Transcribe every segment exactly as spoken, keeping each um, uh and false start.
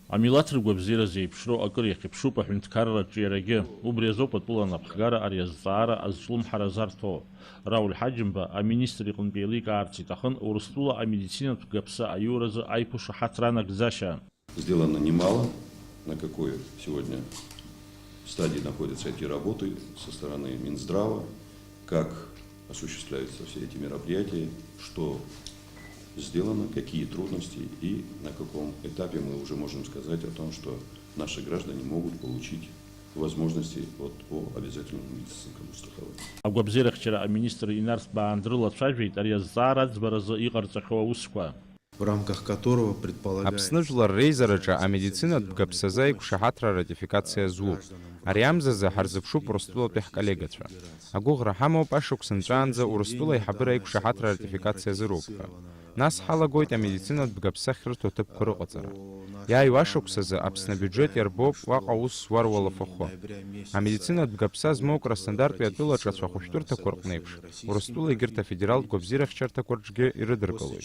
Амилаҭ ргәабзиара зеиԥшроу акыр иахьыԥшуп аҳәынҭқарра аҿиарагьы. Убри азоуп атәыла анапхгара ари азҵаара азҿлымҳара зарҭо. Рауль Ҳаџьымба аминистр иҟынтә еиликаарц иҭахын Урыстәыла амедицинатә бгаԥса аиуразы аиқәышаҳаҭра анагӡашьа. Сделано немало, на какой сегодня стадии находятся эти работы со стороны Минздрава, как осуществляются все эти мероприятия, что сделано, какие трудности и на каком этапе мы уже можем сказать о том, что наши граждане могут получить возможности вот по обязательному медицинскому страхованию. Агәабзиарахьчара аминистр инарҭбаан дрылацәажәеит ари азҵаара аӡбаразы иҟарҵахьоу аусқәа. В рамках которого предполагается Аԥсны жәлар реизараҿы амедицинатә бгаԥсазы аиқәшаҳаҭра аратификациа зуп. Ари амзазы ҳарзыԥшуп Урыстәылатәи ҳколлегацәа. Агәыӷра ҳамоуп ашықәс нҵәаанӡа Урыстәыла аиҳабыра аиқәшаҳаҭра аратификациа азыруп ҳәа. Нас ҳалагоит амедицинатә бгаԥса ахьрыҭо аҭыԥқәа рыҟаҵара. Иааиуа ашықәсазы Аԥсны абиуџьет иарбоуп уаҟа аус зуа руалафахәы. Амедицинатә бгаԥса змоу Краснодартәи атәылаҿы ацәахәышәтәырҭақәа рҟны еиԥш, Урыстәыла егьырҭ афедералтә гәабзиарахьчарҭақәа рҿгьы ирыдыркылоит.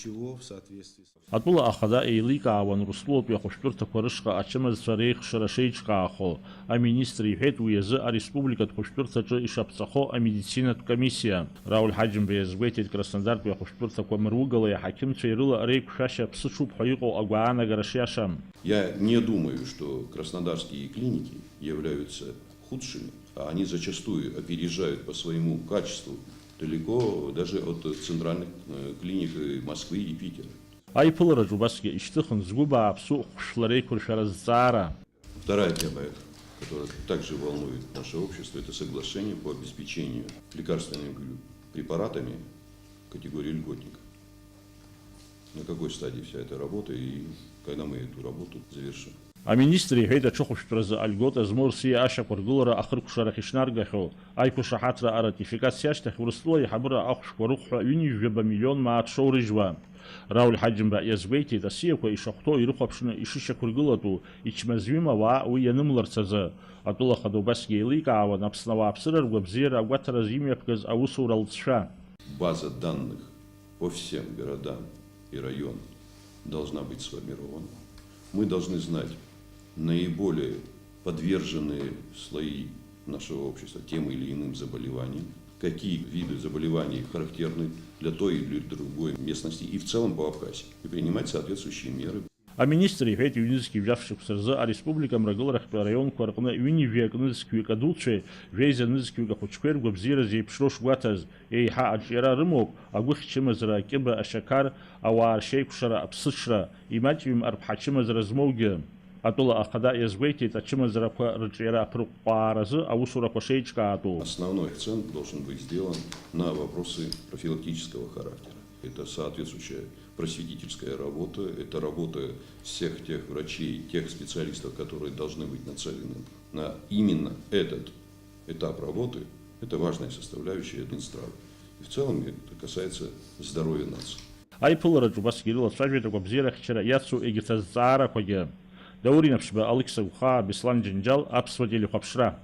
Атәыла ахада еиликаауан Урыстәылатәи ахәышәтәырҭақәа рышҟа ачымазцәа реихшара шеиҿкаахо. Аминистр иҳәеит, уи азы ареспубликатә хәышәтәырҭаҿы ишаԥҵахо амедицинатә комиссиа. Рауль Ҳаџьымба иазгәеиҭеит Краснодартәи ахәышәтәырҭақәа мыругылеи аҳақьымцәеи рыла реиқәшәашьа ԥсыҽуп ҳәа иҟоу агәаанагара шиашам. Я не думаю, что краснодарские клиники являются худшими, а они зачастую опережают по своему качеству далеко даже от центральных, э, клиник, э, Москвы и Питера. Аиԥылараҿ убасгьы ишьҭыхын згәы бааԥсу хәшәла реиқәыршәара зҵаара. Вторая тема, это, которая также волнует наше общество, это соглашение по обеспечению лекарственными препаратами категории льготников. На какой стадии вся эта работа и когда мы эту работу завершим? Аминистр иҳәеит, аҽыхәшәтәразы альгота змоу рсиа ашьақәыргылара ахыркәшарахь ишнаргахьоу. Аиқәышаҳаҭра аратификациа ашьҭахь Урыстәыла аиҳабыра ахәшәқәа рыхәҳәа ҩынҩажәаба миллион мааҭ шоурыжьуа. Рауль Ҳаџьымба иазгәеиҭеит, асиақәа ишахәҭоу ирыхәаԥшны ишышьақәыргылатәу, ичмазаҩым ауаа уи ианымларц азы. Атәыла ахада убасгьы еиликаауан Аԥсны ауааԥсыра ргәабзиара агәаҭаразы имҩаԥгаз аусура лҵшәа. База данных по всем городам и районам должна быть сформирована. Мы должны знать наиболее подверженные слои нашего общества тем или иным заболеваниям, какие виды заболеваний характерны для той или другой местности и в целом по Абхазии, и принимать соответствующие меры. Аминистр иҳәеит, ҩнызқьи жәаф шықәса рзы ареспублика мрагыларахьтәи араионқәа рҟны ҩынҩажәи акы нызқьҩык адуцәеи жәеиза нызқьҩык ахәыҷқәеи ргәабзиара зеиԥшроу шгәаҭаз, еиҳа аҿиара рымоуп агәыхьчымазара, акьыба, ашьақар, ауаа ршьеиқәшара, аԥсыҽра, имаҷҩым арԥҳа чымазара змоугьы. Атәыла ахада иазгәеиҭеит ачымазарақәа рыҿиара аԥырҟәҟәааразы аусурақәа шеиҿкаатәу. Основной акцент должен быть сделан на вопросы профилактического характера. Это соответствующая просветительская работа, это работа всех тех врачей, тех специалистов, которые должны быть нацелены на именно этот этап работы. Это важная составляющая Минздрава. И в целом это касается здоровья нации. Аиԥылараҿ убасгьы ирылацәажәеит агәабзиарахьчара иацу егьырҭ азҵаарақәагьы. Даур Инаԥшьба, Алықьса Гәхаа, Беслан Џьынџьал, Аԥсуа телехәаԥшра.